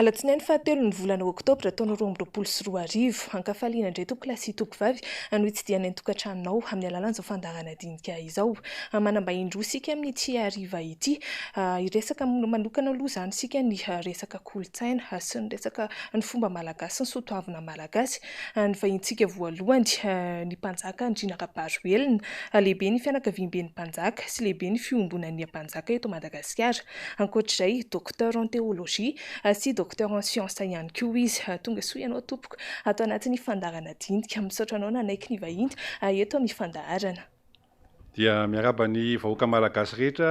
Alatsinainy fahatelon'ny volana oktobra taona 2022. Ankafaliana indray tompoko lahy sy tompoko vavy no hitsidihanay ny tokantranonao amin'ny alalan'izao fandaharana dinika izao. Manam-bahiny roa isika amin'ity hariva ity. Hiresaka manokana aloha izany isika ny resaka kolontsaina sy ny resaka ny fomba malagasy sy ny soatoavina malagasy. Ny vahintsika voalohany, ny mpanjaka Andriana Rabaroelina, lehiben'ny fianakaviamben'ny mpanjaka sy lehiben'ny fiombonan'ny mpanjaka eto Madagasikara. Ankoatr'izay, Docteur en théologie sy Docteur en sciences ihany koa izy. Tonga soa ianao tompoko ato anatin'ny fandaharana dinika. Misaotra anao nanaiky ny vahiny eto amin'ny fandaharana. Dia miarahaba ny vahoaka malagasy rehetra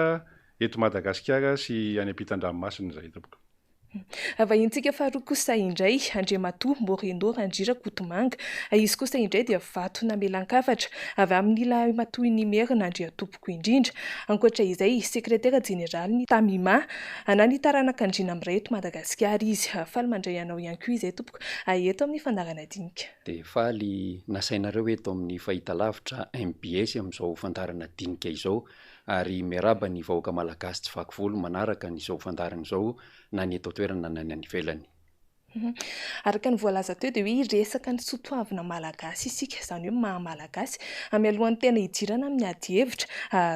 eto Madagasikara sy any ampitan-dranomasina izahay tompoko. Vahintsika faharoa kosa indray, Andriamatoa Moreno Randriarakotomanga. Izy kosa indray dia vato namelan-kafatra avy amin'ny lahimatoan'Imerina Andriantompokoindrindra. Ankoatra izay, sekretera jeneralin'ny Tamima na ny taranak'Andriana miray eto Madagasikara izy. Faly mandray anao ihany koa izay tompoko eto amin'ny fandaharana dinika. Dia faly nasainareo eto amin'ny fahitalavitra mbs amin'izao fandaharana dinika izao ary miarahaba ny vahoaka malagasy tsy vaky volo manaraka an'izao fandaharana izao na ny eto an-toerana na ny any ivelany. Araka ny voalaza teo dia hoe hiresaka ny soatoavina malagasy isika, izany hoe maha malagasy. Mialohan'ny tena hidirana amin'ny adihevitra,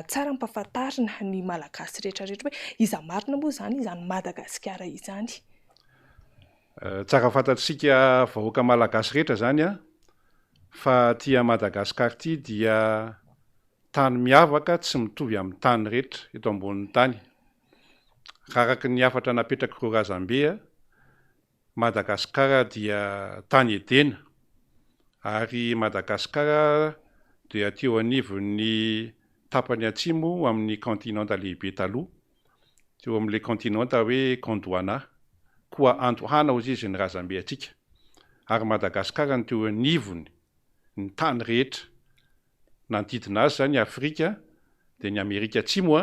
tsara ampahafantarina ny malagasy rehetrarehetra hoe iza marina moa izany izany Madagasikara izany. Tsara fantatsika vahoaka malagasy rehetra izany fa aty Madagasikara ity dia Tany miavaka tsy mitovy amin'ny tany rehetra eto ambonin'ny tany. Raha araka ny hafatra napetrak'ireo razambe, Madagasikara dia tany Edena, ary Madagasikara dia teo anivon'ny tapany atsimo amin'ny kaontinanta lehibe taloha, teo amin'ilay kaontinanta hoe Gondwana. Koa Antohana hozy izy ny razambe antsika. Ary Madagasikara no teo anivony ny tany rehetra. Nanodidina azy izany i Afrika, dia ny Amerika Atsimo,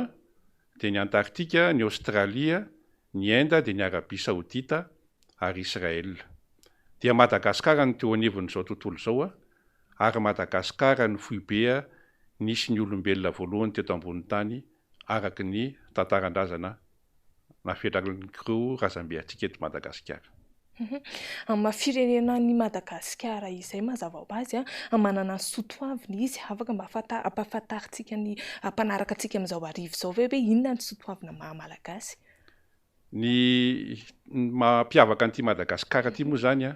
dia ny Antartika, ny Aostralia, ny Inde, dia ny Arabia Saodita ary Israel. Dia Madagasikara no teo anivon'izao tontolo izao, ary Madagasikara no foibe nisy ny olombelona voalohany teto ambonin'ny tany araka ny tantaran-drazana navelan'ireo razambe antsika eto Madagasikara. Amin'ny maha firenena an'i Madagasikara izay mazava ho azy, manana ny soa toavina izy. Afaka mba ampahafantarintsika ny mpanaraka antsika amin'izao hariva izao ve hoe inona ny soa toavina maha malagasy? Ny mampiavaka an'ity Madagasikara ity moa izany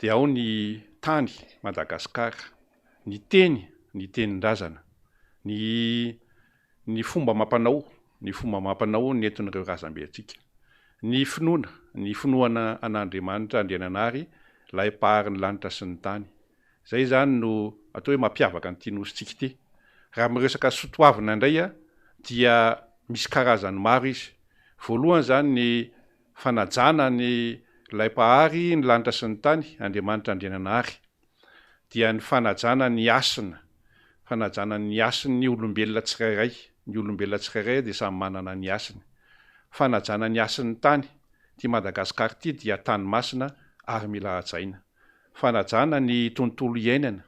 dia ao ny tany Madagasikara, ny teny, ny tenin-drazana, ny Ny fomba amam-panao, ny fomba amam-panao nentin'ireo razambe antsika. Ny finoana, ny finoana an'Andriamanitra Andriananahary, ilay Mpahary ny lanitra sy ny tany. Izay izany no atao hoe mampiavaka an'ity nosintsika ity. Raha miresaka soatoavina indray dia misy karazany maro izy. Voalohany izany ny fanajana ny ilay Mpahary ny lanitra sy ny tany, Andriamanitra Andriananahary. Dia ny fanajana ny hasina, fanajana ny hasin'ny olombelona tsirairay, ny olombelona tsirairay dia samy manana ny hasiny. Fanajana ny hasin'ny tany, ity Madagascar ity dia tany masina ary mila hajaina. Fanajana ny tontolo iainana,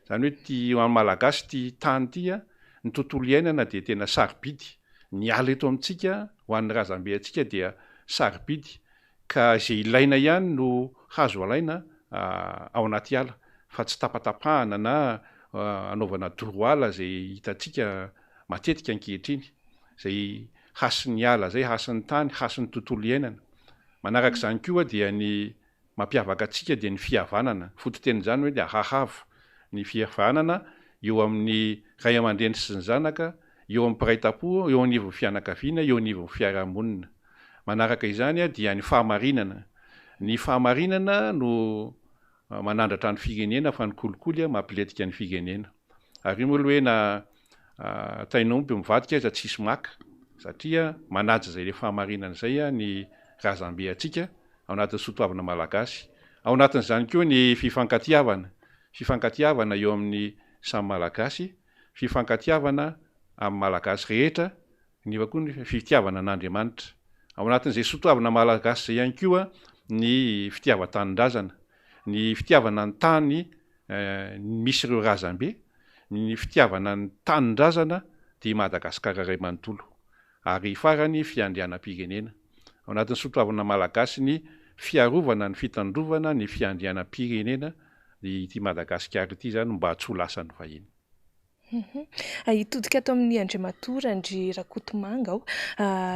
izany hoe ity ho an'ny Malagasy ity tany ity, ny tontolo iainana dia tena sarobidy, ny ala eto amintsika ho an'ny razambe antsika dia sarobidy Ka izay ilaina ihany no hazo alaina ao anaty ala fa tsy tapatapahana na anaovana doro ala izay hitantsika matetika ankehitriny. Izay hasin'ny ala izay, hasin'ny tany, hasin'ny tontolo iainana. Manaraka izany koa dia ny mampiavaka antsika dia ny fihavanana. Fototenin'izany hoe dia hahavo ny fihavanana eo amin'ny ray aman-dreny sy ny zanaka, eo amin'ny mpiray tampo, eo anivon'ny fianakaviana, eo anivon'ny fiarahamonina. Manaraka izany dia ny fahamarinana. Ny fahamarinana no manandratra ny firenena fa ny kolikoly mampilentika ny firenena. Ary io moa aloha hoe na tain'omby mivadika aza tsisy maka satria manaja izay le fahamarinana izay ny razambe antsika ao anatin'ny soatoavina malagasy. Ao anatin'izany koa ny fifankatiavana, fifankatiavana eo amin'ny samy malagasy, fifankatiavana amin'ny malagasy rehetra nefa koa ny fitiavana an'Andriamanitra. Ao anatin'izay soatoavina malagasy izay ihany koa ny fitiavan-tanindrazana, ny fitiavana ny tany misy ireo razambe, ny fitiavana ny tanindrazana dia i Madagasikara iray manontolo. Ary farany fiandrianam-pirenena. Ao anatin'ny soatoavina malagasy ny. fiarovana ny fitandrovana ny fiandrianam-pirenena ity Madagasikara ity izany mba tsy ho lasan'ny vahiny. Hitodika ato amin'ny Andriamatoa Randria Rakotomanga aho.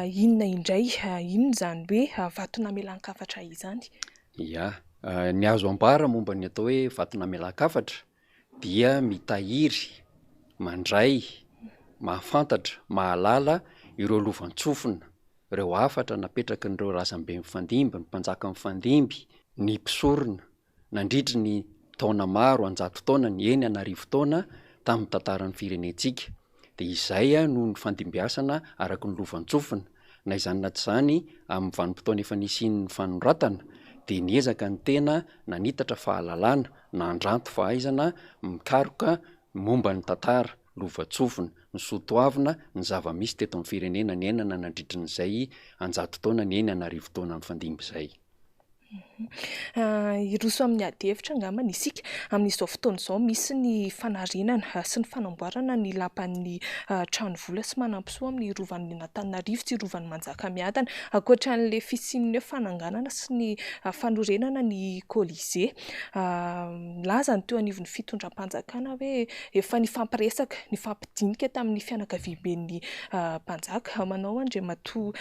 Inona indray, inona izany hoe vato namelan-kafatra izany? Ya, ny azo ambara momba ny atao hoe vato namelan-kafatra dia mitahiry, mandray, mahafantatra, mahalala ireo lovantsofina, ireo hafatra napetrakin'ireo razambe mifandimby, ny mpanjaka mifandimby, ny mpisorona, nandritry ny taona maro, an-jato taonany, eny an'arivo taona, tamin'ny tantaran'ny firenentsika. Dia izay no nifandimbiasana araka ny lovantsofina. Na izany na tsy izany, amin'ny vanim-potoana efa nisian'ny fanoratana, dia niezaka ny tena nanitatra fahalalana, nandranto fahaizana mikaroka momba ny tantara, lovantsofina, ny soatoavina, ny zava-misy teto amin'ny firenena niainana nandritrin'izay an-jato taonany, eny an'arivo taona nifandimby izay. Hiroso amin'ny ady hevitra angambany isika. Amin'izao fotoana izao misy ny fanarenana sy ny fanamboarana ny lapan'ny tranovola sy Manampisoa amin'ny rovan'ny Antananarivo sy rovan'i Manjakamiadana. Ankoatra an'ilay fisian'ny hoe fananganana sy ny fanorenana ny Colisée. Nilaza ny teo anivon'ny fitondram-panjakana hoe efa nifampiresaka, nifampidinika tamin'ny fianakaviamben'ny mpanjaka. Manao Andriamatoa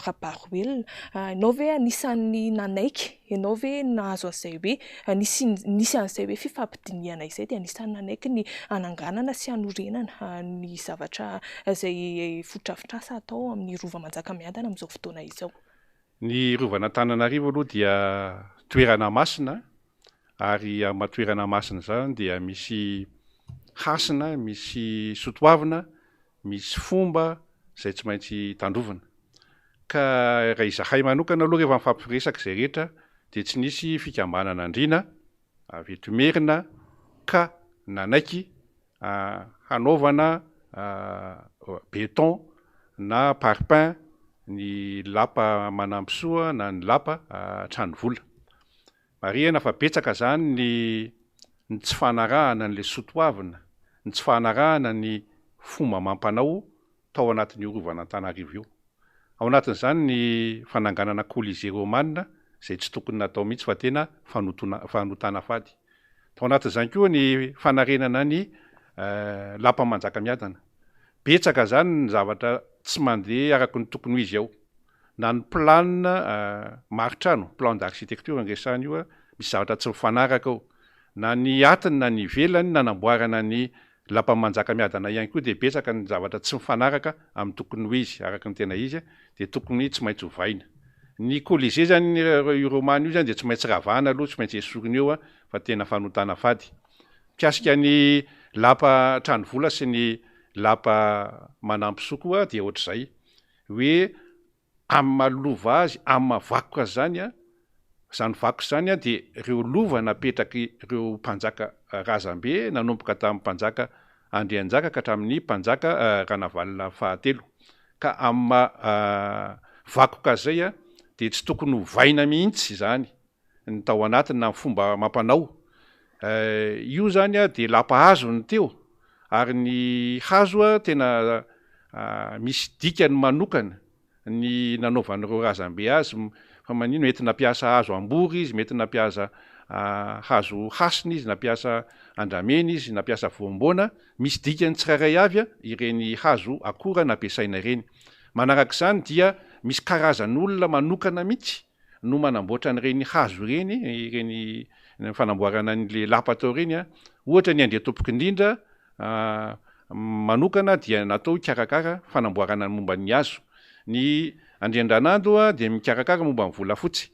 Rabaroelina. Ianao ve anisan'ny nanaiky, ianao ve nahazo an'izay hoe nisy nisy an'izay hoe fifampidinihana izay dia anisan'ny nanaiky ny hananganana sy hanorenana ny zavatra izay fotodrafitrasa atao amin'ny Rova Manjakamiadana amin'izao fotoana izao? Ny Rovan'Antananarivo aloha dia toerana masina ary amin'ny maha toerana masina izany dia misy hasina, misy sotoavina, misy fomba izay tsy maintsy tandrovina. Ka raha izahay manokana aloha rehefa mifampiresaka izay rehetra dia tsy nisy fikambanana andriana avy eto Imerina ka nanaiky hanaovana béton na parpaing ny lapa Manampisoa na ny lapa Tranovola. Marihana fa betsaka izany ny ny tsy fanarahana an'ilay sotoavina, ny tsy fanarahana ny fomba amam-panao tao anatin'io rovan'Antananarivo io. Ao anatin'izany ny fananganana Colisée Romana izay tsy tokony natao mihitsy fa tena fanotona fanotana fady. Tao anatin'izany koa ny fanarenana ny Lapa Manjakamiadana. Betsaka izany ny zavatra tsy mandeha araka ny tokony ho izy ao. Na ny plan maritrano, plan d'architecture no resahana io, misy zavatra tsy mifanaraka ao. Na ny atiny na ny ivelany nanamboarana ny Lapan'i Manjakamiadana ihany koa dia betsaka ny zavatra tsy mifanaraka amin'ny tokony ho izy, araka ny tena izy dia tokony tsy maintsy ovaina. Ny Colisée zany io Romana io zany dia tsy maintsy ravana aloha, tsy maintsy esorina eo fa tena fanotana fady. Mikasika ny lapa Tranovola sy ny lapa Manampisoa koa dia ohatr'izay hoe Amin'ny maha lova azy, amin'ny maha vakoka azy izany an, izany vakoka izany an dia ireo lova napetrak'ireo mpanjaka razambe nanomboka tamin'ny mpanjaka Andrianjaka ka hatramin'ny mpanjaka Ranavalona fahatelo. Ka amin'ny maha vakoka azy izay an, dia tsy tokony hovaina mihitsy izany ny tao anatiny na ny fomba amam-panao. Io izany dia lapa hazo ny teo ary ny hazo tena misy dikany manokana ny nanaovan'ireo razambe azy fa manino mety nampiasa hazo ambory izy, mety nampiasa hazo hasina izy, nampiasa andramena izy, nampiasa voamboana, misy dikany tsirairay avy ireny hazo akora nampiasaina ireny. Manaraka izany dia misy karazan'olona manokana mihitsy no manamboatra an'ireny hazo ireny, ireny fanamboarana an'le lapa tao ireny an, ohatra ny Andriantompokindrindra manokana dia natao hikarakara fanamboarana ny momba ny hazo, ny Andriandranando dia mikarakara momba ny volafotsy,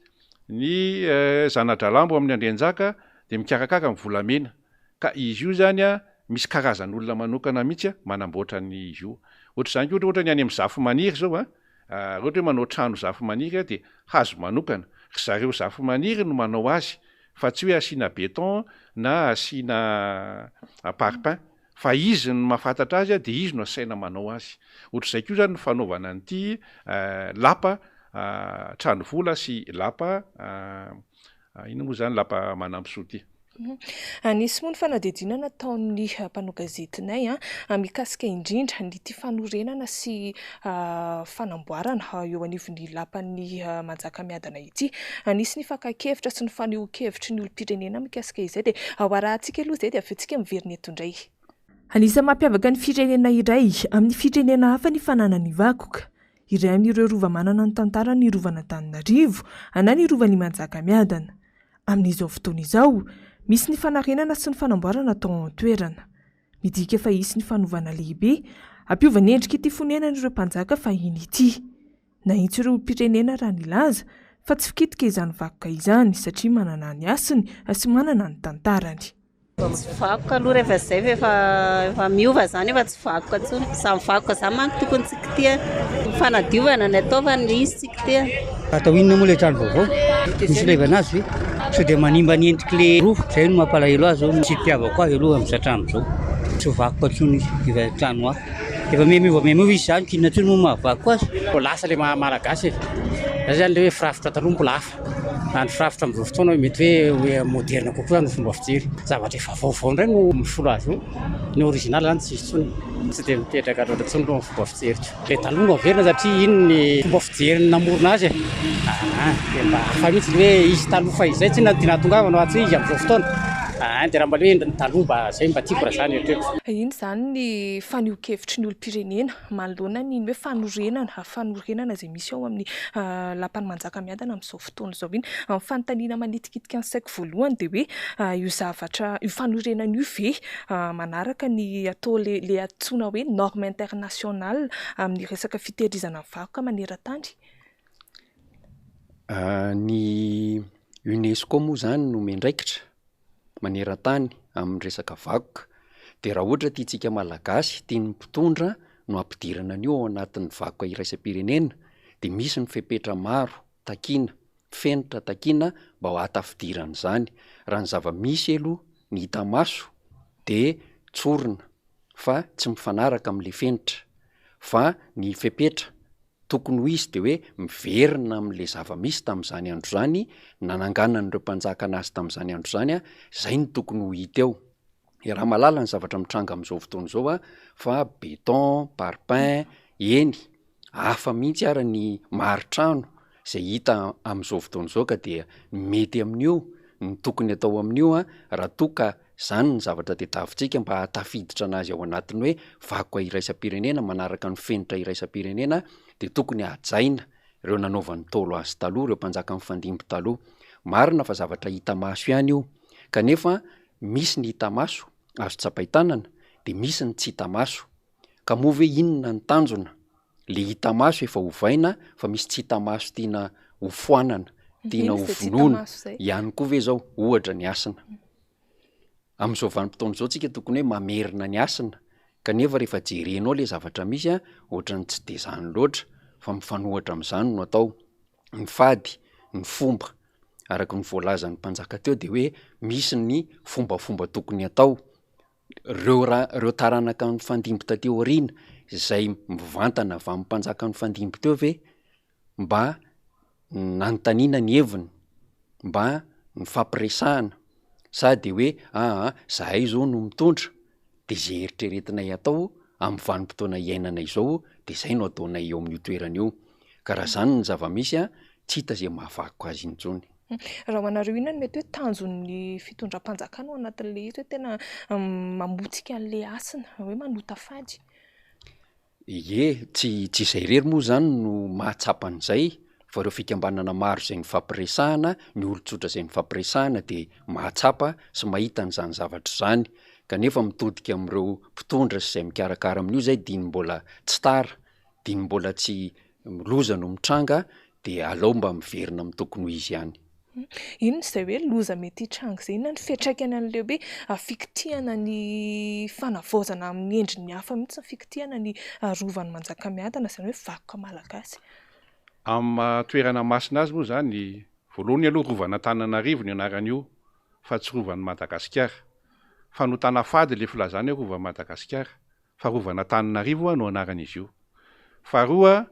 ny Zanadralambo amin'ny Andrianjaka dia mikarakara ny volamena, ka izy io zany an misy karazan'olona manokana mihitsy manamboatra an'izy io, ohatr'izany koa ohatra ny any amin'ny Zafimaniry zao an, Raha ohatra hoe manao trano Zafimaniry aho dia hazo manokana. Ry zareo Zafimaniry no manao azy fa tsy hoe asiana béton na asiana parpaing fa izy no mahafantatra azy dia izy no asaina manao azy. Ohatr'izay koa izany ny fanaovana an'ity lapa Tranovola sy lapa inona moa izany lapa Manampisoa ity. Nisy moa ny fanadihadiana nataon'ny mpanao gazetinay mikasika indrindra ny ity fanorenana sy fanamboarana eo anivon'ny lapan'ny Manjakamiadana ity. Nisy ny fakan-kevitra sy ny fanehoan-kevitry ny olom-pirenena mikasika izay dia ho arahantsika aloha izay dia avy eo tsika miverina eto indray. Anisan'ny mampiavaka ny firenena iray amin'ny firenena hafa ny fananany vakoka. Iray amin'ireo rova manana ny tantarany ny rovan'Antananarivo na ny rovan'i Manjakamiadana. Amin'izao fotoana izao, misy ny fanarenana sy ny fanamboarana atao ao an-toerana. Midika fa hisy ny fanovana lehibe hampiova ny endrik'ity fonenan'ireo mpanjaka fahiny ity. Nahitsy ireo olom-pirenena raha nilaza fa tsy fikitika izany vakoka izany satria manana ny hasiny sy manana ny tantarany. Tsy vakoka aloha rehefa izay fa efa efa miova izany efa tsy vakoka intsony. Izany vakoka izany manko tokony tsy kitihana. Fanadiovana ny atao fa ny izy tsy kitihana. Atao inona moa ilay trano vaovao? Misy ilaivana azy ve? Sao dia manimba ny endrik'ilay rova? Izay no mampalahelo ahy izao, tsy itiavako azy aloha amin'izao trano izao. Tsy vakoka intsony izy, efa trano hafa. Efa mihamiova mihamiova izy izany, k'inona intsony moa mahavakoka azy? Lasa ilay maha malagasy e. Zay zany ilay hoe firafitra taloha mbola hafa. Raha ny firafitra amin'izao fotoana hoe mety hoe hoe moderne kokoa zany ny fomba fijery. Zavatra efa vaovao indray no misolo azy io. Ny original zany tsisy intsony. Tsy dia mipetraka loatra intsony aloha ny fomba fijeriko. Ilay taloha no averina satria iny ny fomba fijery namorona azy e. Aa dia mba hafa mihitsy ny hoe izy taloha fahizay tsinona no tiana hahatongavana fa tsy hoe izy amin'izao fotoana. Aa dia raha mba le hoe ny taloha mba zay mba tiako raha zany eritreritro. Iny izany ny fanehoan-kevitry ny olom-pirenena manoloana ny hoe fanorenana, fanorenana izay misy ao amin'ny lapan'i Manjakamiadana amin'izao fotoana izao iny. Ny fanontaniana manitikitika ny saiko voalohany dia hoe io zavatra, io fanorenana io ve manaraka ny atao le le antsoina hoe norme internationale amin'ny resaka fitehirizana ny vakoka maneran-tany? Ny Unesco moa izany no miandraikitra maneran-tany amin'ny resaka vakoka, de raha ohatra tiantsika Malagasy, tian'ny mpitondra no hampidirana an'io ao anatin'ny vakoka iraisam-pirenena de misy ny fepetra maro takiana, fenitra takiana mba ho ahatafidirana izany. Raha ny zava-misy aloha ny hita maso de tsorina fa tsy mifanaraka am'le fenitra fa ny fepetra Tokony ho izy dia hoe miverina amin'ilay zava-misy tamin'izany andro izany, nananganan'ireo mpanjaka anazy tamin'izany andro izany, izay no tokony ho hita eo. Iaraha-mahalala ny zavatra mitranga amin'izao fotoana izao fa béton, parpaing, eny, hafa mihitsy ara ny mari-trano izay hita amin'izao fotoana izao ka dia ny mety amin'io, ny tokony atao amin'io raha toa ka Izany ny zavatra tediavintsika mba hahatafiditra anazy ao anatin'ny hoe vakoka iraisam-pirenena manaraka ny fenitra iraisam-pirenena dia tokony hajaina ireo nanaovan'ny Ntaolo azy taloha, ireo mpanjaka nifandimby taloha. Marina fa zavatra hita maso ihany io kanefa misy ny hita maso azo tsapain-tanana dia misy ny tsy hita maso. Ka moa ve inona ny tanjona? Le hita maso efa ovaina fa misy tsy hita maso tiana ho foanana, tiana ho vonoina ihany koa ve zao? Ohatra ny hasina. Amin'izao vanim-potoana izao tsika tokony hoe mamerina ny hasina kanefa rehefa jerenao le zavatra misy a, ohatran'ny tsy de zany loatra fa mifanohitra amin'izany no atao. Ny fady, ny fomba, araka ny voalazan'ny mpanjaka teo de hoe misy ny fombafomba tokony atao. Reo ra- reo taranaka nifandimby taty aoriana izay mivantana avy amin'ny mpanjaka nifandimby teo ve mba nanontaniana ny heviny, mba nifampiresahana sa de hoe aa zahay zao no mitondra de ze eritreretinay atao amin'ny vanim-potoana iainana izao de zay no ataonay eo amin'io toerana io, ka raha zany ny zava-misy a tsy hita ze mahavakoka azy intsony. Raha ho anareo inona no mety hoe tanjon'ny fitondram-panjakana ao anatin'ilay izy hoe tena mamotika an'ilay hasina, hoe manota fady? Ie, tsy tsy izay irery moa izany no mahatsapa an'izay fa ireo fikambanana maro izay nifampiresahana, ny olon-tsotra izay nifampiresahana dia mahatsapa sy mahita an'izany zavatra izany. Kanefa mitodika amin'ireo mpitondra sy izay mikarakara amin'io izay diny mbola tsy tara, diny mbola tsy loza no mitranga dia alao mba miverina amin'ny tokony ho izy ihany. Inona izay hoe loza mety hitranga izay? Inona ny fiantraikany an'ilay hoe fikitihana ny fanavaozana amin'ny endriny hafa mihitsy ny fikitihana ny rovan'i Manjakamiadana, izany hoe vakoka malagasy? Amin'ny maha toerana masina azy moa izany, voalohany aloha rovan'Antananarivo ny anaran'io fa tsy rovan'i Madagasikara. Fanotana fady ilay filazana hoe rovan'i Madagasikara. fa Rovan'Antananarivo no anaran'izy io. Faharoa,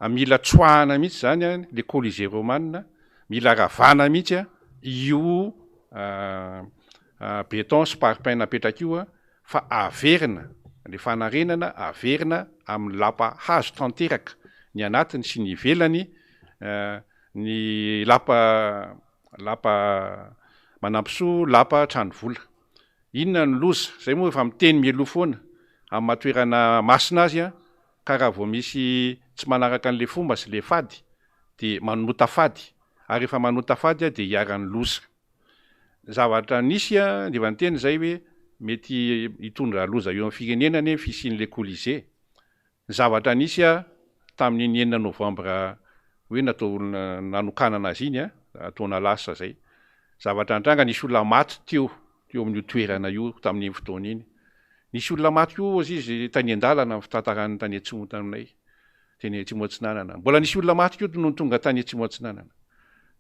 mila tsoahana mihitsy izany le Colisée romane, mila ravana mihitsy io. béton sy parpaing napetraka io fa averina le fanarenana, averina amin'ny lapa hazo tanteraka ny anatiny sy ny ivelany, ny lapa lapa Manampisoa, lapa Tranovola. Inona no loza? Zay moa efa miteny mialoha foana amin'ny maha toerana masina azy ka raha vao misy tsy manaraka an'le fomba sy le fady dia manota fady ary rehefa manota fady dia iharan'ny loza. Zavatra nisy dia efa niteny izay hoe mety hitondra loza eo amin'ny firenena anie ny fisian'ilay Colisée. Ny zavatra nisy tamin'iny enina novambra hoe natao nanokanana azy iny taona lasa izay. Zavatra nitranga nisy olona maty teo teo amin'io toerana io tamin'iny fotoana iny. Nisy olona maty koa hozy izy tany an-dalana ny fitantarany tany atsimo taminay. teny Atsimo Atsinanana. Mbola nisy olona maty koa nony tonga tany Atsimo Atsinanana.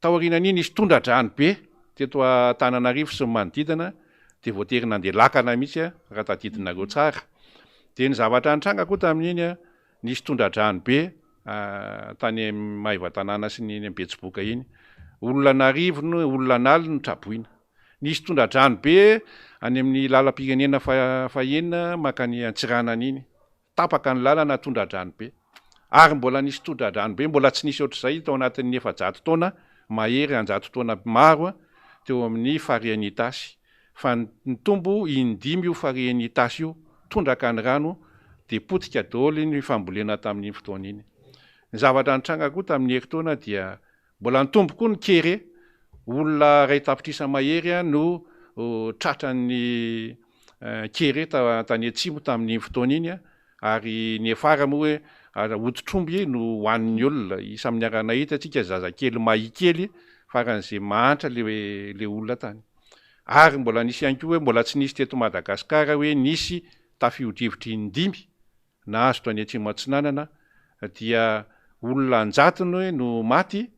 Taorianan'iny nisy tondra-drano be teto Antananarivo sy ny manodidina dia voatery nandeha lakana mihitsy raha tadidinareo tsara. Dia ny zavatra nitranga koa tamin'iny, nisy tondra-drano be tany Maevatanàna sy ny eny Betsiboka iny. Olona an'arivony, olona an'aliny no traboina. Nisy tondra-drano be any amin'ny lalam-pirenena fahenina mankany Antsiranana iny. Tapaka ny lalana tondra-drano be. Ary mbola nisy tondra-drano be mbola tsy nisy ohatr'izay tao anatin'ny 400 taona mahery an-jato taona maro teo amin'ny farihin'i Itasy. Fa nitombo in-dimy io farihin'i Itasy io, tondraka ny rano dia potika daholo ny fambolena tamin'iny fotoana iny. Ny zavatra nitranga koa tamin'ny herintaona dia Mbola nitombo koa ny kere, olona iray tapitrisa mahery no tratran'ny kere tany atsimo tamin'iny fotoana iny ary niafara moa hoe hoditr'omby no hohanin'ny olona. Samy niara-nahita isika zazakely mahia kely faran'izay mahantra le olona tany. Ary mbola nisy ihany koa hoe mbola tsy nisy teto Madagasikara hoe nisy tafio-drivotra in-dimy nahazo tany Atsimo Atsinanana dia olona an-jatony no maty,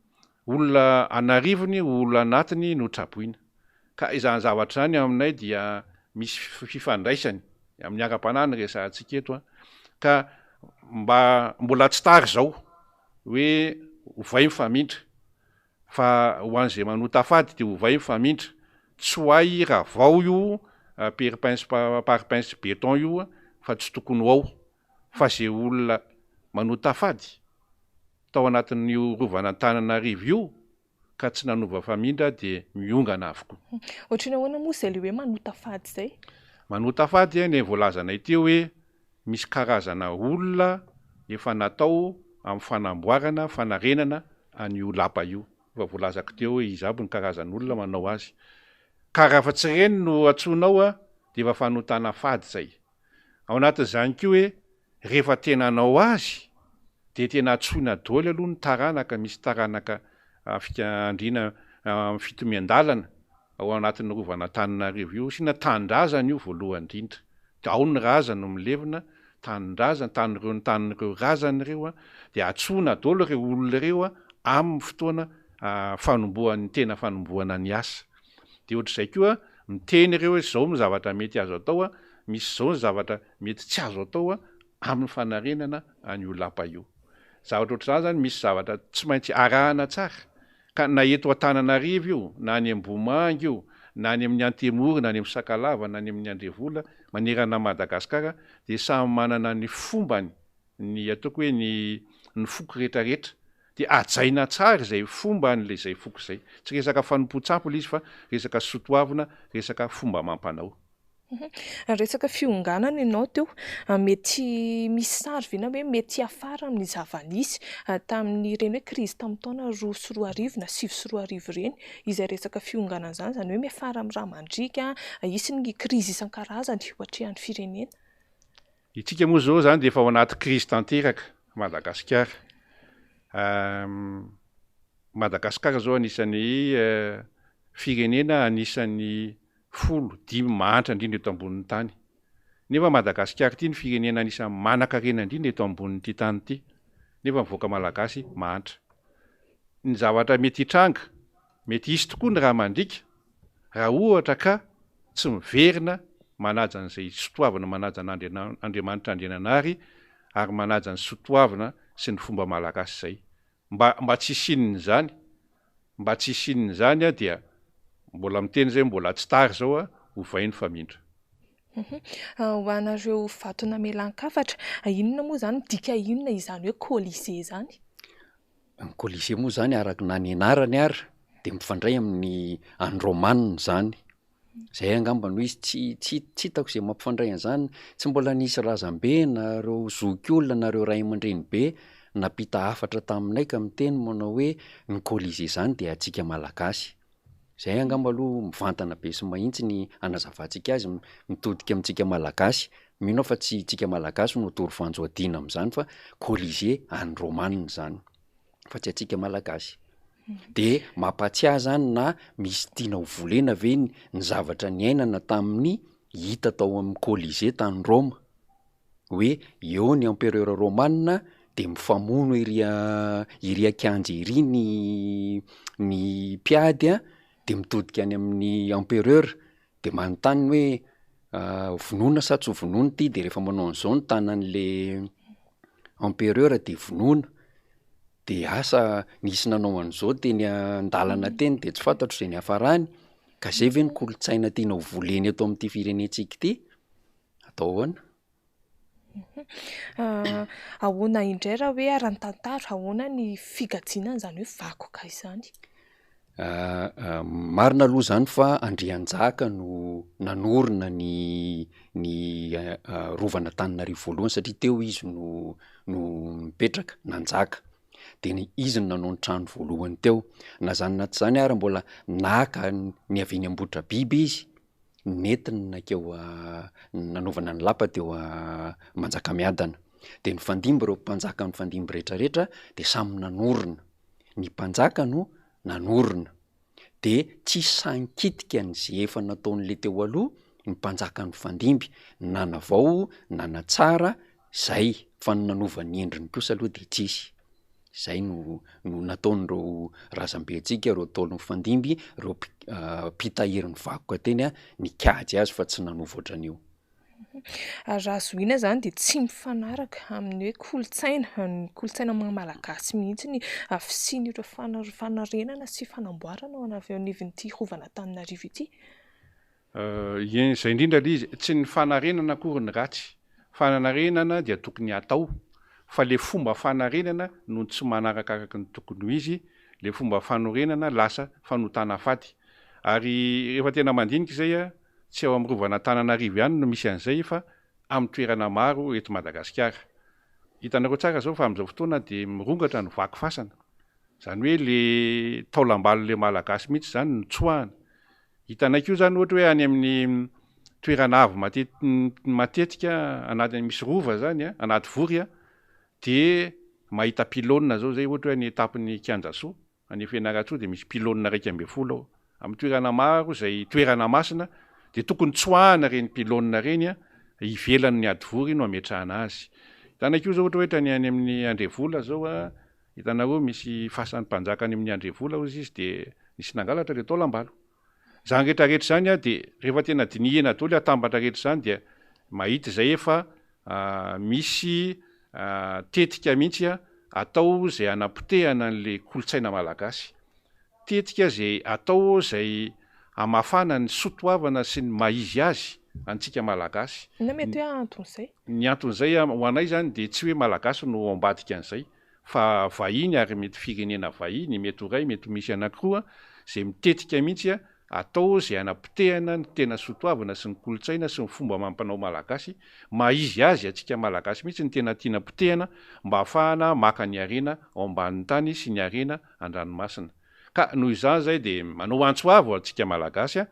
olona an'arivony ho olona anatiny no traboina. Ka izany zavatra izany aminay dia misy fifandraisany amin'ny ara-panahy no resahantsika eto an. Ka mba mbola tsy tara izao hoe ovay ny famindra Fa ho an'izay manota fady dia ovay ny famindra. Tsy ho ahy ravao io perpin sy parpaing sy beton io fa tsy tokony ho ao. Fa ze olona manota fady tao anatin'io rovan'Antananarivo io ka tsy nanova famindra dia miongana avokoa. Ohatran'ny ahoana moa izay le hoe manota fady izay? Manota fady anie voalazanay teo hoe misy karazana olona efa natao amin'ny fanamboarana, fanarenana an'io lapa io. Efa voalazako teo hoe iza aby ny karazan'olona manao azy. Ka raha fa tsy ireny no antsoinao dia efa fanotana fady izay. Ao anatin'izany koa hoe rehefa tena hanao azy dia tena antsoina daholo aloha ny taranaka, misy taranaka fika andriana fitomiandalana ao anatin'ny rovan'Antananarivo io, asiana tanindrazana io voalohany indrindra. Dia ao ny razana no milevina, tanindrazana, tanin'ireo tanin'ireo razana ireo an, dia antsoina daholo ireo olona ireo an, amin'ny fotoana fanombohan'ny tena fanombohana ny asa. Dia ohatr'izay koa, miteny ireo hoe izao no zavatra mety azo atao an, misy izao ny zavatra mety tsy azo atao an, amin'ny fanarenana an'io lapa io. Zavatra ohatr'izany izany misy zavatra tsy maintsy arahana tsara Ka na eto Antananarivo io, na any Ambohimanga io, na any amin'ny Antemoro, na any amin'ny Sakalava, na any amin'ny Andrevola, manerana an'i Madagasikara dia samy manana ny fombany ny ataoko hoe ny ny foko rehetra rehetra. Dia hajaina tsara izay fomban'ilay izay foko izay. Tsy resaka fanompoan-tsampy ilay izy fa resaka soatoavina, resaka fomba amam-panao. Resaka fionganana ianao teo, mety misy sary ve na hoe mety hiafara amin'ny zava-nisy tamin'ireny hoe krizy tamin'ny taona 2002 na 2009 ireny izay resaka fionganana izany, izany hoe miafara amin'ny rà mandriaka, hisy ny krizy isan-karazany ho atrehan'ny firenena. Itsika moa izao izany dia efa ao anaty krizy tanteraka Madagasikara. Madagasikara izao anisan'ny firenena anisan'ny folo, dimy mahantra indrindra eto ambonin'ny tany. Nefa Madagasikara ity no firenena anisan'ny manankarena indrindra eto ambonin'ity tany ity, nefa ny vahoaka malagasy mahantra. Ny zavatra mety hitranga, mety hisy tokoa ny rà mandriaka raha ohatra ka tsy miverina manaja an'izay sotoavina manaja an'Andriamanitra Andriananahary ary manaja ny sotoavina sy ny fomba malagasy izay. Mba mba tsy hisian'izany, mba tsy hisian'izany aho dia mbola miteny izay mbola tsy tara izao aho, ovay ny famindra. Ho anareo vato namelan-kafatra, inona moa izany, midika inona izany hoe Colisée izany? Ny Colisée moa izany araka na ny anarany ary dia mifandray amin'ny an'ny Romana izany. Zay angamba no izy, tsy tsy tsy hitako izay mampifandray an'izany, tsy mbola nisy razambe na ireo zokiolona na ireo ray aman-dreny be nampita hafatra taminay ka miteny manao hoe ny Colisée izany dia antsika Malagasy. Zay angamba aloha mivantana be sy mahintsy ny hanazavantsika azy mitodika amintsika Malagasy. Mino aho fa tsy tsika Malagasy no doro voanjo adina amin'izany fa Colisée an'ny Romana izany fa tsy antsika Malagasy. De mampatsiahy zany na misy tiana ho volena ve ny zavatra niainana tamin'ny hita tao amin'ny Colisée tany Roma. Hoe eo ny empereur romana de mifamono ery ery an-kianja ery ny ny mpiady an, de mitodika any amin'ny empereur de manontany hoe vonoina sa tsy ho vonoina ity de rehefa manao an'izao ny tanan'le empereur de vonoina, de asa nisy nanao an'izao teny an-dalana teny de tsy fantatro zay niafarany, ka zay ve ny kolontsaina tiana ho volena eto amin'ity firenentsika ity? Atao ahoana? Ahoana indray raha hoe ara-tantara, ahoana ny figajiana an'izany hoe vakoka izany? Marina aloha izany fa Andrianjaka no nanorina ny ny rovan'Antananarivo voalohany satria teo izy no no nipetraka, nanjaka. De ny izy no nanao ny trano voalohany teo. Na izany na tsy izany ary mbola naka ny avy eny Ambohitrabiby izy nentiny nankeo nanaovana ny lapa teo Manjakamiadana. De nifandimby ireo mpanjaka nifandimby rehetrarehetra de samy nanorina. Ny mpanjaka no nanorina. De tsy sahy nikitika ny ze efa nataon'le teo aloha ny mpanjaka nifandimby. Nanavao, nanatsara, zay. Fa ny nanova ny endriny kosa aloha de tsisy. Izay no no nataon'ireo razambentsika, ireo Ntaolo nifandimby, ireo mpitahiry ny vakoka teny nikajy azy fa tsy nanova ohatran'io. Ary raha zohiana izany dia tsy mifanaraka amin'ny hoe kolontsaina, ny kolontsaina maha malagasy mihitsy ny fisian'ireo fanarenana sy fanamboarana ao avy eo anivon'ity Rovan'Antananarivo ity. Ien, izay indrindra ilay izy, tsy ny fanarenana akory ny ratsy, fanarenana dia tokony hatao, fa le fomba fanarenana no tsy manaraka araka ny tokony ho izy, le fomba fanorenana lasa fanotana faty. Ary rehefa tena mandinika izay a, tsy ao amin'ny rovan'Antananarivo ihany no misy an'izay fa amin'ny toerana maro eto Madagasikara. Hitanareo tsara izao fa amin'izao fotoana dia mirongatra ny vaky fasana, izany hoe le taolambalon'le Malagasy mihitsy izany no tsoahana. Hitanay koa izany ohatra hoe any amin'ny toerana avo matetika anaty misy rova izany an, anaty vory an, dia mahita pylône izao izay ohatra hoe any an-tampon'ny Kianjasoa, any Fianarantsoa dia misy pylône 11 ao. Amin'ny toerana maro izay toerana masina dia tokony tsoahana ireny pylône ireny an, ivelan'ny hadivory no ametrahana azy. Hitanay koa izao ohatra hoe hatrany any amin'ny Andrevola izao an, Hitanareo misy fasan'ny mpanjaka any amin'ny Andrevola hozy izy dia nisy nangalatra ilay taolambalo. Izany rehetra rehetra izany an dia rehefa tena dinihina daholo atambatra rehetra izany dia mahita izay efa misy tetika mihitsy atao izay hanapotehana an'ilay kolontsaina malagasy. Tetika izay atao izay hamafana ny sotoavana sy ny maha izy azy antsika Malagasy. Inona mety hoe anton'izay? Ny anton'izay ho anay izany dia tsy hoe Malagasy no ao ambadika an'izay fa vahiny ary mety firenena vahiny, mety ho iray, mety ho misy anankiroa izay mitetika mihitsy atao izay hanapotehana ny tena sotoavina sy ny kolontsaina sy ny fomba amam-panao Malagasy, maha izy azy antsika Malagasy mihitsy no tena tiana potehana mba hahafahana maka ny harena ao ambanin'ny tany sy ny harena an-dranomasina. Ka noho izany izay dia manao antso avo antsika Malagasy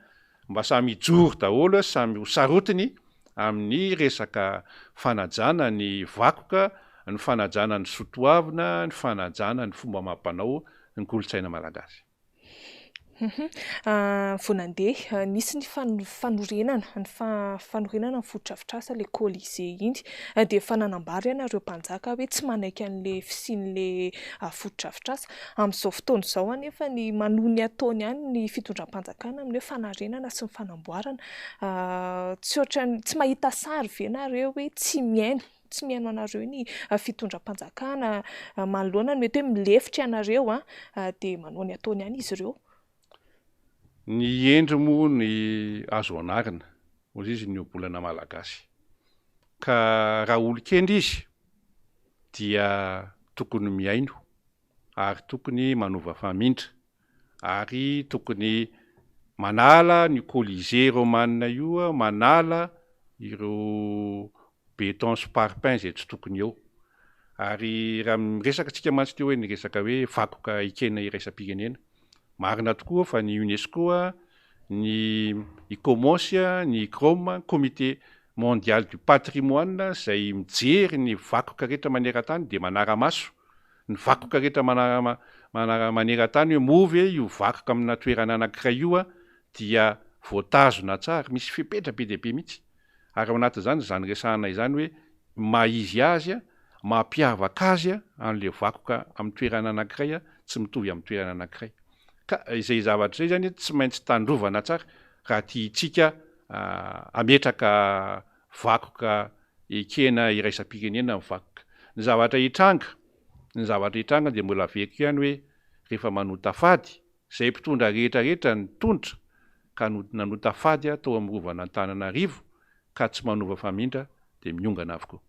mba samy hijoro daholo sy samy ho sarotiny amin'ny resaka fanajana ny vakoka, ny fanajana ny sotoavina, ny fanajana ny fomba amam-panao, ny kolontsaina malagasy. Vao nandeha, nisy ny fanorenana, ny fanorenana ny fotodrafitrasa ilay Colisée iny, dia efa nanambara ianareo mpanjaka hoe tsy manaiky an'ilay fisian'ilay fotodrafitrasa. Amin'izao fotoana izao anefa ny manohy ny ataony ihany ny fitondram-panjakana amin'ny hoe fanarenana sy ny fanamboarana. Tsy ohatran'ny, tsy mahita sary ve nareo hoe tsy mihaino, tsy mihaino anareo ny fitondram-panjakana manoloana ny mety hoe milefitra ianareo dia manao ny ataony ihany izy ireo? Ny hendry moa ny azo anarina, hozy izy ny ohabolana malagasy. Ka raha olon-kendry izy dia tokony mihaino ary tokony manova famindra ary tokony manala ny colisée romane io, manala ireo béton sy parpaing izay tsy tokony eo. Ary raha miresaka tsika mantsy teo hoe ny resaka hoe vakoka ekena iraisam-pirenena. Marina tokoa fa ny Unesco, ny Icomos, ny Icrom, Comité mondial du patrimoine izay mijery ny vakoka rehetra maneran-tany dia manara-maso ny vakoka rehetra maneran-tany hoe moa ve io vakoka amina toerana anankiray io dia voatazona tsara, misy fepetra be dia be mihitsy. Ary ao anatin'izany izany resahana izany hoe maha izy azy, mampiavaka azy an'ilay vakoka amin'ny toerana anankiray tsy mitovy amin'ny toerana anankiray. Ka izay zavatra izay izany tsy maintsy tandrovana tsara raha tiantsika hametraka vakoka ekena iraisam-pirenena ny vakoka. Ny zavatra hitranga, ny zavatra hitranga dia mbola averiko ihany hoe rehefa manota fady, izay mpitondra rehetra rehetra nitondra ka nanota fady tao amin'ny rovan'Antananarivo ka tsy manova famindra dia miongana avokoa.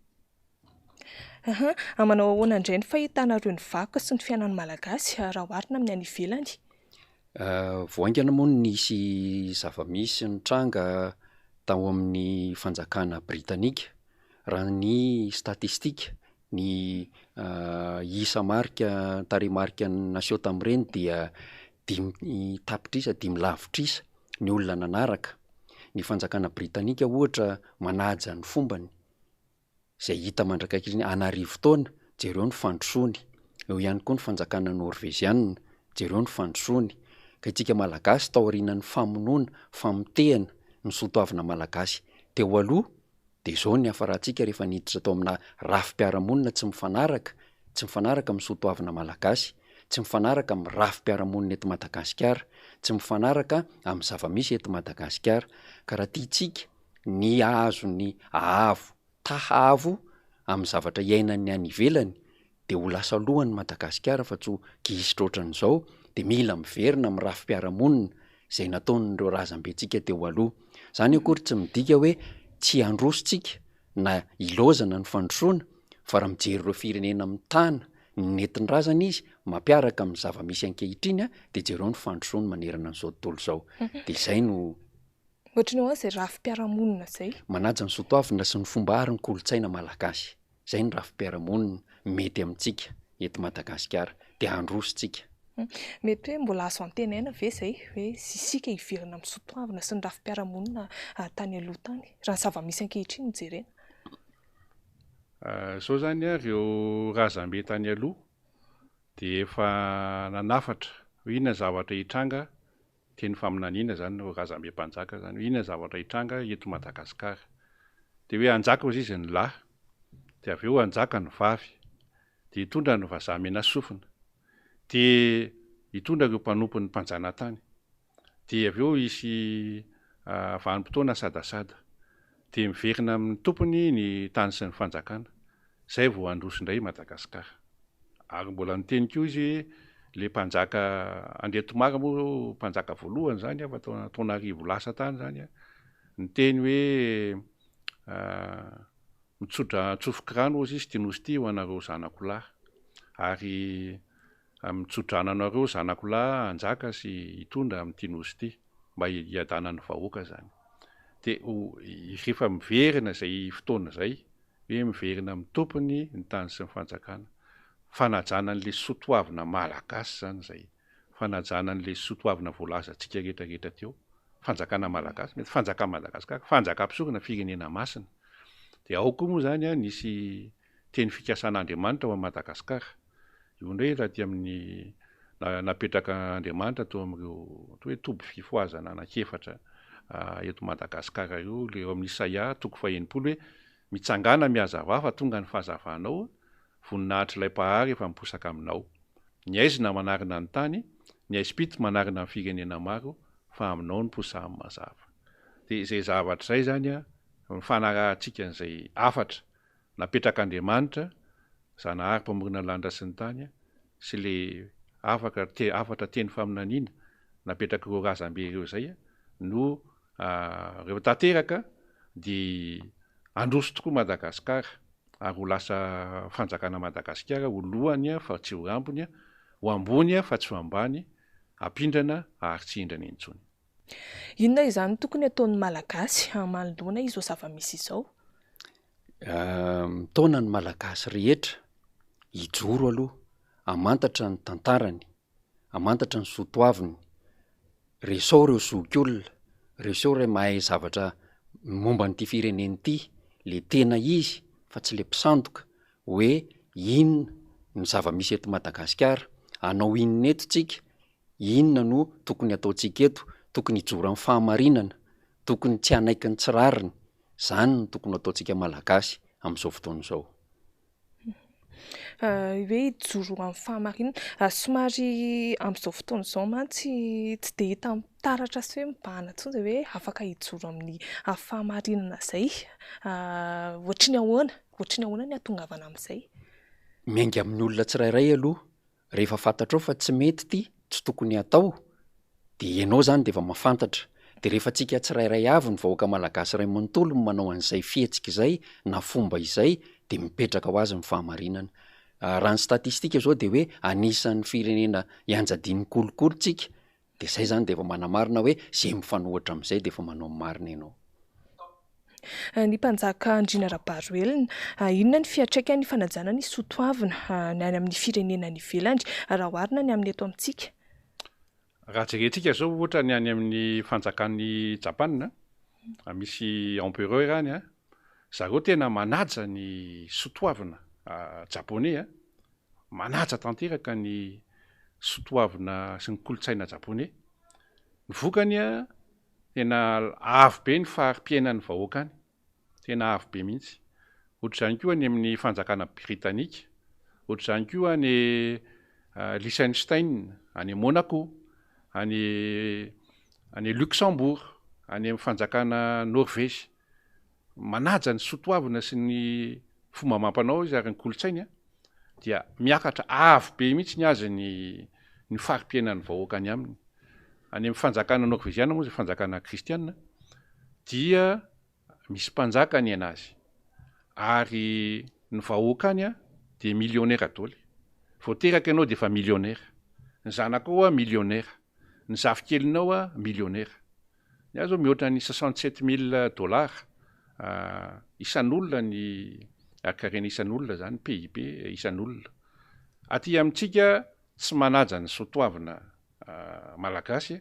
Aha, manao ahoana indray ny fahitanareo ny vakoka sy ny fiainan'ny Malagasy raha oharina amin'ny any ivelany? Vao haingana moa no nisy zava-misy nitranga tao amin'ny fanjakana britanika. Raha ny statistika, ny isa marika, tarehimarika naseho tamin'ireny dia dimy tapitrisa, dimy lavitrisa ny olona nanaraka. Ny fanjakana britanika ohatra manaja ny fombany. izay hita mandrak'ankehitriny an'arivo taona, jereo ny fandrosoany. Eo ihany koa ny fanjakana norveziana, jereo ny fandrosoany. Ka itsika Malagasy taorianan'ny famonoana, famotehana ny soatoavina Malagasy teo aloha, dia izao ny niafarantsika rehefa niditra tao amina rafi-piarahamonina tsy mifanaraka, tsy mifanaraka amin'ny soatoavina Malagasy, tsy mifanaraka amin'ny rafi-piarahamonina eto Madagasikara, tsy mifanaraka amin'ny zava-misy eto Madagasikara. Ka raha tiantsika ny hahazo ny haavo taha avo amin'ny zavatra iainan'ny any ivelany dia ho lasa alohan'i Madagasikara fa tsy ho gisitra ohatran'izao dia mila miverina amin'ny rafi-piarahamonina izay nataon'ireo razambentsika teo aloha. Izany akory tsy midika hoe tsy handroso tsika na ilaozana ny fandrosoana fa raha mijery ireo firenena mitana ny nentin-drazana izy mampiaraka amin'ny zava-misy ankehitriny dia jereo ny fandrosoany manerana an'izao tontolo izao. Dia izay no Ohatry ny ahoana izay rafi-piarahamonina izay? Manaja ny soatoavina sy ny fomba ary ny kolontsaina malagasy. Izay ny rafi-piarahamonina mety amintsika eto Madagasikara. Dia handroso tsika. Mety hoe mbola azo antenaina ve izay hoe isika hiverina amin'ny soatoavina sy ny rafi-piarahamonina tany aloha tany, raha ny zava-misy ankehitriny no jerena? Izao izany, ireo razambe tany aloha dia efa nanafatra hoe inona ny zavatra hitranga Teny faminaniana izany ireo razambe mpanjaka izany hoe inona ny zavatra hitranga eto Madagasikara. Dia hoe hanjaka hozy izy ny lahy, dia avy eo hanjaka ny vavy, dia hitondra ny vazaha mena sofina, dia hitondra ireo mpanompon'ny mpanjanatany, dia avy eo hisy vanim-potoana sadasada, dia miverina amin'ny tompony ny tany sy ny fanjakana. Zay vao handroso indray i Madagasikara. Ary mbola niteny koa izy hoe le mpanjaka Andriatomara moa mpanjaka voalohany zany fa taona taonarivo lasa tany zany an, niteny hoe mitsodrano tsofoky rano hozy izy ity nosy ity ho anareo zanako lahy. Ary mitsodrano anareo zanako lahy hanjaka sy hitondra amin'ity nosy ity mba hiadanan'ny vahoaka zany. Dia rehefa miverina izay fotoana izay hoe miverina amin'ny tompony ny tany sy ny fanjakana. Fanajana an'ilay soa toavina malagasy izany izay. Fanajana an'ilay soa toavina voalazantsika rehetra rehetra teo. Fanjakana malagasy, mety fanjakan'i Madagasikara, fanjakam-pisorona, firenena masina. Dia ao koa moa izany an, nisy teny fikasan'Andriamanitra ho an'i Madagasikara. Io indray raha aty amin'ny napetrak'Andriamanitra teo amin'ireo atao hoe toby fifohazana anankiefatra eto Madagasikara ireo, ilay eo amin'ny Isaia toko faha-60 hoe mitsangàna mihazavà fa tonga ny fahazavanao, voninahitr'ilay Mpahary efa miposaka aminao. Ny haizina manarona ny tany, ny haizim-pito manarona ny firenena maro, fa aminao no posahan'ny mazava. Dia izay zavatra izay izany an, ny fanarahantsika an'izay hafatra Napetrak'Andriamanitra, Zanahary mpamorona ny lanitra sy ny tany, sy le afaka te hafatra teny faminaniana. napetrak'ireo razambe ireo izay no rehefa tanteraka dia handroso tokoa Madagasikara ary ho lasa fanjakana Madagasikara ho lohany fa tsy ho rambony, ho ambony fa tsy ho ambany, hampindrana ary tsy hindrana intsony. Inona izany no tokony hataon'ny Malagasy manoloana izao zava-misy izao? Mitaona ny Malagasy rehetra hijoro aloha, hamantatra ny tantarany, hamantatra ny soa toaviny, resao ireo zokiolona, resao ireo mahay zavatra momba an'ity firenena ity, le tena izy fa tsy le mpisandoka hoe inona ny zava-misy eto Madagasikara, hanao inona eto tsika, inona no tokony hataontsika eto, tokony hijoro amin'ny fahamarinana, tokony tsy hanaiky ny tsy rariny, zany no tokony ho ataontsika Malagasy amin'izao fotoana izao. Hoe hijoro amin'ny fahamarinana. Somary amin'izao fotoana izao mantsy tsy dia hita mitaratra sy hoe mibahana intsony izay hoe afaka hijoro amin'ny fahamarinana izay. Ohatry ny ahoana? Ohatry ny ahoana ny hahatongavana amin'izay? Miainga amin'ny olona tsirairay aloha Rehefa fantatrao fa tsy mety ity, tsy tokony hatao, dia ianao izany dia efa mahafantatra. Dia rehefa tsika tsirairay avy, ny vahoaka malagasy iray manontolo no manao an'izay fihetsika izay na fomba izay dia mipetraka ho azy ny fahamarinana. Raha ny statistika izao dia hoe anisan'ny firenena ianjadian'ny kolikoly tsika, Dia zay zany dia efa manamarina hoe ze mifanohitra amin'izay dia efa manao ny marina ianao. Ny mpanjaka Andriana Rabaroelina, inona ny fiantraikan'ny fanajana ny soa toavina ny any amin'ny firenena any ivelany raha oharina ny amin'ny eto amintsika? Raha jerentsika izao ohatra ny any amin'ny fanjakan'i Japana, misy empereur any, zareo tena manaja ny soa toavina japoney, Manaja tanteraka ny sotoavina sy ny kolontsaina japoney. Ny vokany, tena avo be ny fari-piainan'ny vahoaka any. Tena avo be mihitsy. Ohatr'izany koa any amin'ny fanjakana britanika. Ohatr'izany koa any Liechtenstein, any Monaco, any any Luxembourg, any amin'ny fanjakana Norvège. Manaja ny sotoavina sy ny fomba amam-panao izy ary ny kolontsainy dia miakatra avo be mihitsy ny azy ny ny fari-piainan'ny vahoaka any aminy. Any amin'ny fanjakana norveziana moa izay fanjakana kristiana dia misy mpanjaka ny anazy ary ny vahoaka any dia millionnaire daholo. Vao teraka ianao dia efa millionnaire. Ny zanakao millionnaire. Ny zafikelinao millionnaire. Ny ahy zao mihoatra ny 67000 dollars isan'olona ny hakarena isan'olona zany, PIB isan'olona. Aty amintsika tsy manaja ny soatoavina malagasy,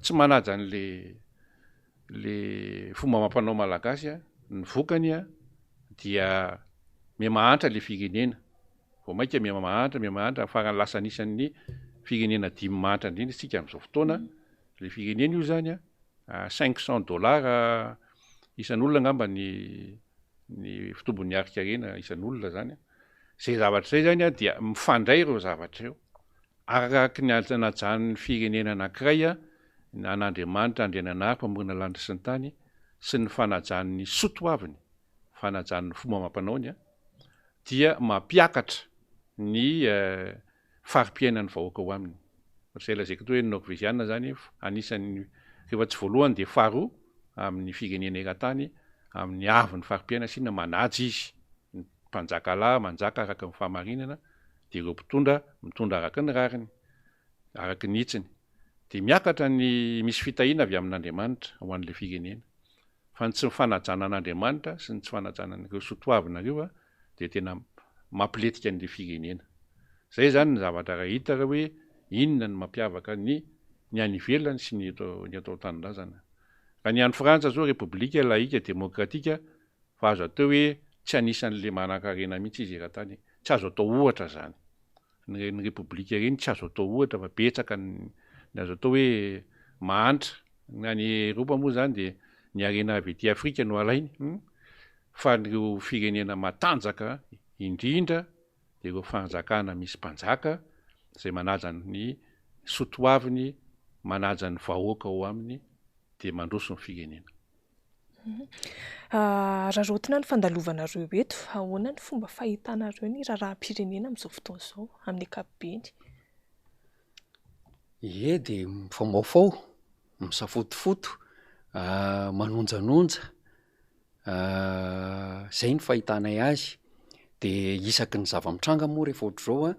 tsy manaja an'le le fomba amam-panao malagasy, ny vokany dia miha-mahantra le firenena, vao mainka miha-mahantra, miha-mahantra, farany lasa anisan'ny firenena dimy mahantra indrindra isika amin'izao fotoana. Le firenena io zany a, 500 dollars isan'olona angamba ny ny fitombon'ny harin-karena isan'olona zany. Zay zavatra zay zany a dia mifandray ireo zavatra ireo. Araka ny anajan'ny firenena anankiray a, an'Andriamanitra Andriananahary mpamorona lanitra sy ny tany sy ny fanajany ny soa toaviny, fanajany ny fomba amam-panaony a, dia mampiakatra ny fari-piainan'ny vahoaka ao aminy. Ohatr'izay lazaiko teo hoe ny Norveziana izany anisan'ny, rehefa tsy voalohany dia faharoa amin'ny firenena eran-tany amin'ny haavon'ny fari-piainana sy inona, manaja izy, ny mpanjaka lahy manjaka araka ny fahamarinana dia ireo mpitondra mitondra araka ny rariny, araka ny hitsiny. Dia miakatra ny, misy fitahiana avy amin'Andriamanitra ho an'ilay firenena. Fa ny tsy fanajana an'Andriamanitra sy ny tsy fanajana an'ireo soatoavina ireo dia tena mampilentika an'ilay firenena. Izay izany ny zavatra raha hita raha hoe inona no mampiavaka ny ny any ivelany sy ny eto ny eto an-tanindrazana. Raha ny any Frantsa izao repoblika laika demokratika fa azo atao hoe tsy anisan'ilay manankarena mihitsy izy eran-tany. Tsy azo atao ohatra izany. Ireny repoblika ireny tsy azo atao ohatra fa betsaka ny ny azo atao hoe mahantra. Ny any Eropa moa izany dia ny harena avy aty Afrika no alainy fa ireo firenena matanjaka indrindra dia ireo fanjakana misy mpanjaka izay manaja ny soa toaviny, manaja ny vahoaka ao aminy dia mandroso ny firenena. Araraotina ny fandalovanareo eto, ahoana ny fomba fahitanareo ny raharaham-pirenena amin'izao fotoana izao amin'ny ankapobeny? Ie dia mifamaofao, misafotofoto, manonjanonja, Zay ny fahitanay azy, de isaky ny zava-mitranga moa rehefa ohatr'izao an,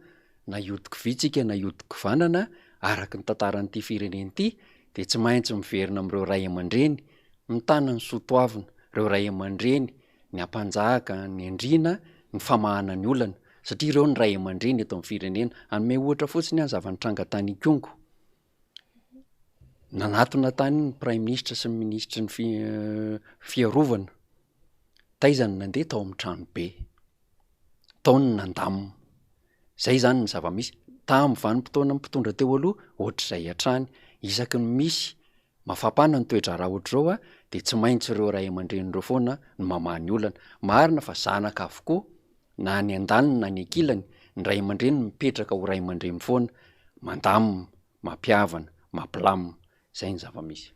na hiodiky tsika na hiodiky vanana, araka ny tantaran'ity firenena ity de tsy maintsy miverina amin'ireo ray aman-dreny mitana ny soa toavina, ireo ray aman-dreny, ny ampanjaka, ny andriana, ny famahana ny olana, satria ireo ny ray aman-dreny eto amin'ny firenena. Hanome ohatra fotsiny aho ny zava-nitranga tany Ikongo. Nanatona tany ny praiminisitra sy ny minisitry ny fiarovana. Taiza no nandeha? Tao amin'ny tranobe. Tao no nandamina. Zay zany ny zava-misy. Tamin'ny vanim-potoanan'ny mpitondra teo aloha, ohatr'izay hatrany. Isaky ny misy mafampana ny toe-draharaha ohatr'izao dia tsy maintsy ireo ray aman-dreny ireo foana no mamaha ny olana. Marina fa zanaka avokoa na ny andaniny na ny ankilany, ny ray aman-dreny mipetraka ho ray aman-dreny foana, mandamina. mampihavana, mampilamina. Izay ny zava-misy.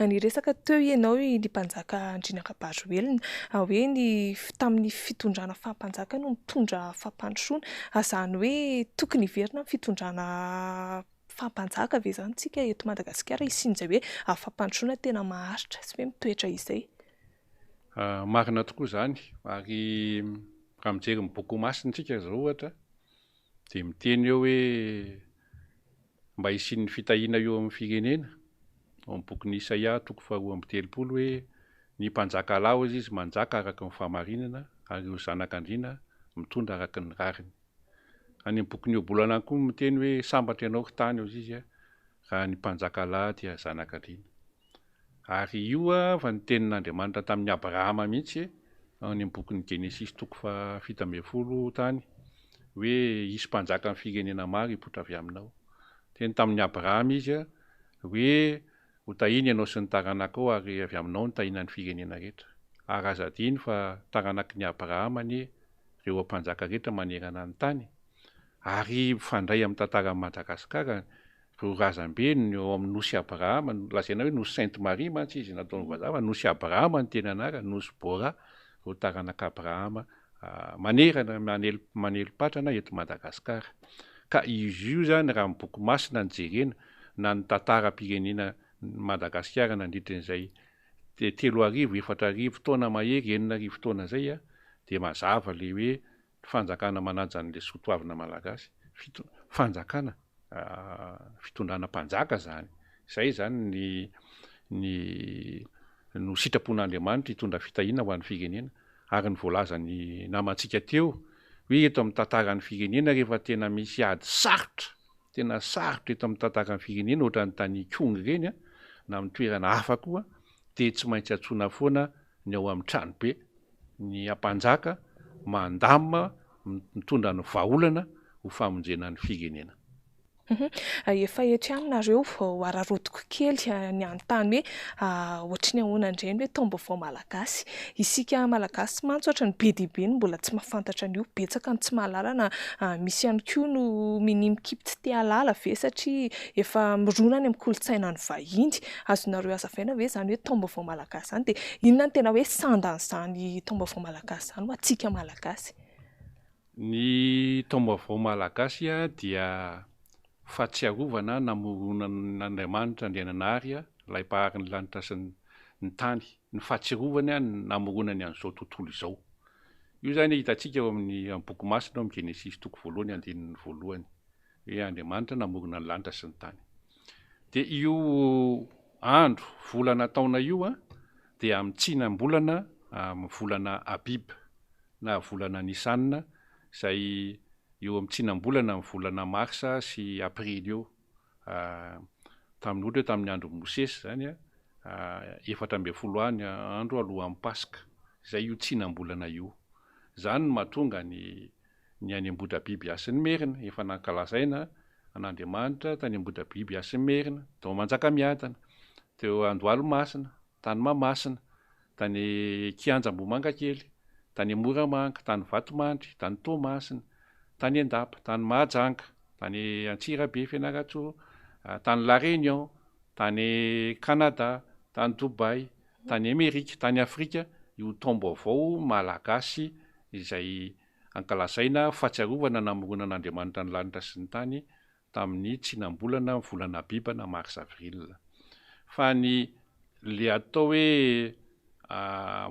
Niresaka teo ianao ny mpanjaka Andriana Rabaroelina hoe ny tamin'ny fitondrana faha-mpanjaka no mitondra fampandrosoana. Izany hoe tokony hiverina amin'ny fitondrana faha-mpanjaka ve izany isika eto Madagasikara hisian'izay hoe fampandrosoana tena maharitra sy hoe mitoetra izay? Marina tokoa izany ary raha mijery ny boky masina isika izao ohatra Dia miteny eo hoe mba hisian'ny fitahiana eo amin'ny firenena, ao amin'ny bokin'i Isaia toko faharoa 32 hoe ny mpanjaka lahy hozy izy manjaka araka ny fahamarinana ary ireo zanak'andriana mitondra araka ny rariny. Any amin'ny bokin'ny Ohabolana any koa miteny hoe sambatra ianao ry tany hozy izy raha ny mpanjaka lahy dia zanak'andriana. Ary io fa ny tenin'Andriamanitra tamin'i Abrahama mihitsy any amin'ny bokin'ny Genesisy toko faha-17 tany hoe hisy mpanjakan'ny firenena maro hipoitra avy aminao. Niteny tamin'i Abrahama izy hoe ho tahiana ianao sy ny taranakao ary avy aminao no tahiana ny firenena rehetra. Ary aza adino fa taranaky ny Abrahama anie ireo mpanjaka rehetra manerana ny tany. Ary mifandray amin'ny tantaran'i Madagasikara Ireo razambe ny ao amin'ny Nosy Abrahama, lazaina hoe Nosy Sainte Marie mantsy izy nataon'ny vazaha fa Nosy Abrahama no tena anarany, Nosy Bora, ireo taranak'i Abrahama manerana manely manely-patrana eto Madagasikara. Ka izy io izany raha ny boky masina no jerena na ny tantaram-pirenena Madagasikara nandritra an'izay 3000, 4000 taona mahery, 6000 taona izay dia mazava ilay hoe Fanjakana manaja an'ilay soa toavina malagasy, fito, fanjakana, fitondrana mpanjaka zany, zay zany ny ny no sitrapon'Andriamanitra hitondra fitahiana ho an'ny firenena, ary ny voalazan'ny namantsika teo hoe eto amin'ny tantaran'ny firenena rehefa tena misy ady sarotra, tena sarotra eto amin'ny tantaran'ny firenena ohatran'ny tany Ikongo ireny an, na amin'ny toerana hafa koa dia tsy maintsy antsoina foana ny ao amin'ny tranobe ny ampanjaka mandamina mitondra ny vahaolana ho famonjena ny firenena. Efa eto ihany nareo vao araraotiko kely ny hanontany hoe ohatry ny ahoana indray ny hoe taom-baovao malagasy. Isika malagasy mantsy ohatran'ny be dia be no mbola tsy mahafantatra an'io, betsaka ny tsy mahalala na misy ihany koa no minia mikipy tsy te hahalala ve satria efa mirona any amin'ny kolontsainan'ny vahiny. Azonareo hazavaina ve izany hoe taom-baovao malagasy izany dia inona no tena hoe sandan'izany taom-baovao malagasy izany ho antsika malagasy? Ny taom-baovao malagasy dia fahatsiarovana namoronan'Andriamanitra Andriananahary ilay Mpahary ny lanitra sy ny tany, ny fahatsiarovany namoronany an'izao tontolo izao. Io izany hitantsika ao amin'ny boky masina ao amin'ny Genesisy toko voalohany andininy voalohany. Hoe Andriamanitra namorona ny lanitra sy ny tany. Dia io andro, volana, taona io dia amin'ny tsinam-bolana amin'ny volana Abib na volana Nisan izay eo amin'ny tsinam-bolana amin'ny volana Marsa sy Aprily eo. Tamin'ny ohatra hoe tamin'ny andron'i Mosesy izany, 14 any andro alohan'ny Paska. Izay io tsinam-bolana io. Izany no mahatonga ny ny any Ambohidrabiby Hasin'ny Merina, efa nankalazaina an'Andriamanitra tany Ambohidrabiby Hasin'ny Merina, tao Manjakamiadana, teo Andohalomasina, tany Mahamasina, tany Kianja Ambohimangakely, tany Moramanga, tany Vatomandry, tany Toamasina, tany Andapa, tany Mahajanga, tany Antsirabe Fianarantsoa, tany La Réunion, tany Canada, tany Dubaï, tany Amerika, tany Afrika, io taom-baovao malagasy izay Ankalazaina fahatsiarovana namoronan'Andriamanitra ny lanitra sy ny tany. tamin'ny tsinam-bolana volana Abiba na mars avril. Fa ny le atao hoe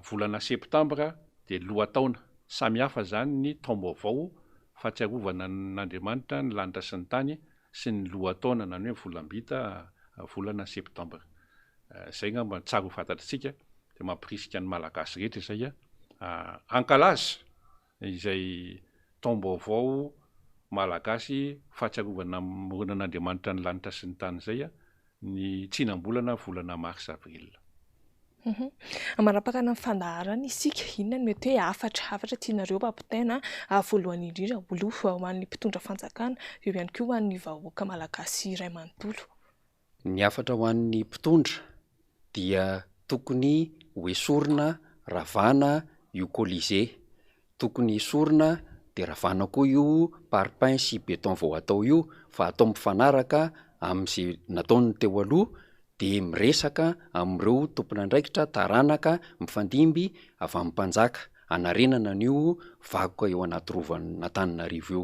volana septambra dia lohataona. Samy hafa izany ny taom-baovao fahatsiarovana an'Andriamanitra ny lanitra sy ny tany sy ny lohataona na ny hoe volam-bita volana septambra. Izay angamba no tsara ho fantatritsika dia mampirisika ny Malagasy rehetra izay hankalaza izay taom-baovao malagasy fahatsiarovana namoronan'Andriamanitra ny lanitra sy ny tany izay ny tsinam-bolana volana mars avril. Manapakana ny fandaharana isika, inona no mety hoe hafatra, hafatra tianareo hampitaina voalohany indrindra aloha ho an'ny mpitondra fanjakana, eo ihany koa ho an'ny vahoaka malagasy iray manontolo? Ny hafatra ho an'ny mpitondra dia tokony ho esorina, ravana io Colisée. Tokony esorina dia ravana koa io parpaing sy beton vao atao io fa atao mifanaraka amin'izay nataon'ny teo aloha dia miresaka amin'ireo tompon'andraikitra taranaka mifandimby avy amin'ny mpanjaka hanarenana an'io vakoka eo anaty rovan'Antananarivo io.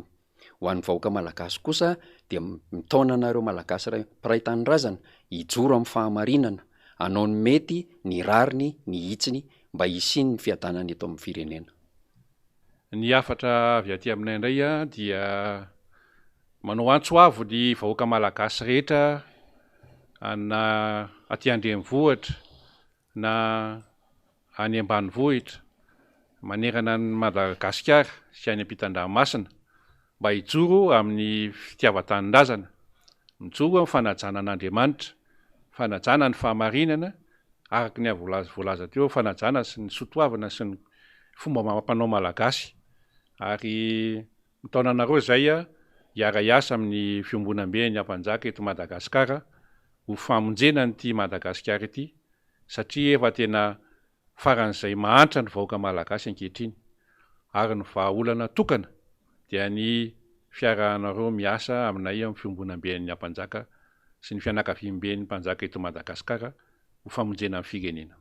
Ho an'ny vahoaka malagasy kosa dia mitaona anareo malagasy ray mpiray tanindrazana hijoro amin'ny fahamarinana, hanao ny mety, ny rariny, ny hitsiny mba hisian'ny fiadanana eto amin'ny firenena. Ny hafatra avy aty aminay indray dia manao antso avo ny vahoaka malagasy rehetra na aty an-drenivohitra na any ambanivohitra manerana an'i Madagasikara sy any ampitan-dranomasina mba hijoro amin'ny fitiavan-tanindrazana, mijoro amin'ny fanajana an'Andriamanitra, fanajana ny fahamarinana araka ny voalaza teo, fanajana sy ny soatoavina sy ny fomba amam-panao malagasy ary mitaona anareo izay hiara-hiasa amin'ny fiombonamben'ny Ampanjaka eto Madagasikara ho famonjena an'ity Madagasikara ity satria efa tena faran'izay mahantra ny vahoaka malagasy ankehitriny ary ny vahaolana tokana dia ny fiarahanareo miasa aminay amin'ny fiombonamben'ny Ampanjaka sy ny fianakaviamben'ny mpanjaka eto Madagasikara ho famonjena ny firenena.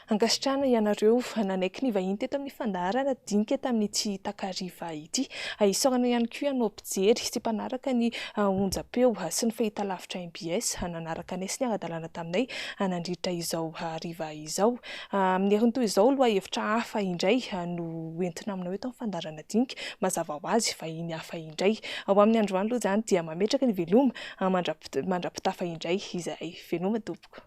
Ankasitrahana ianareo nanaiky ny vahiny teto amin'ny fandaharana dinika tamin'ity takariva ity. Isaorana ihany koa ianao mpijery sy mpanaraka ny onjam-peo sy ny fahitalavitra mbs nanaraka anay sy niara-dalàna taminay nandritra izao hariva izao. Amin'ny heriny toy izao, lohahevitra hafa indray no hoentina aminao eto amin'ny fandaharana dinika. Mazava ho azy, vahiny hafa indray. Ho amin'ny androany aloha izany dia mametraka ny veloma mandra-pitafa indray izahay. Veloma tompoko.